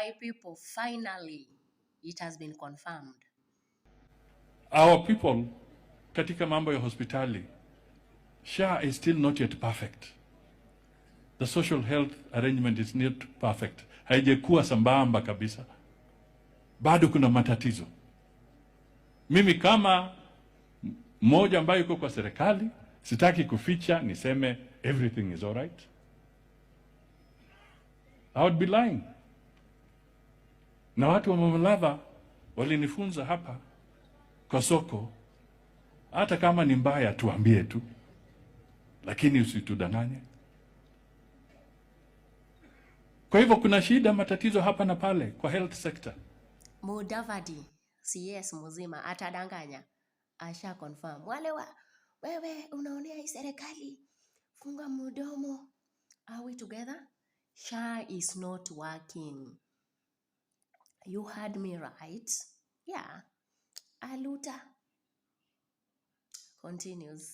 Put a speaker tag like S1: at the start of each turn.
S1: My people, finally it has been confirmed.
S2: Our people katika mambo ya hospitali, SHA is still not yet perfect. The social health arrangement is not perfect. Haijakuwa sambamba kabisa, bado kuna matatizo. Mimi kama mmoja ambaye yuko kwa serikali, sitaki kuficha niseme everything is all right. I would be lying. Na watu wa Malava walinifunza hapa kwa soko, hata kama ni mbaya tuambie tu, lakini usitudanganye. Kwa hivyo kuna shida, matatizo hapa na pale kwa health sector.
S1: Mudavadi CS mzima atadanganya, asha confirm. Wale wa wewe unaonea hii serikali, funga mdomo. Are we together? SHA is not working. You heard me right? Yeah. Aluta continues.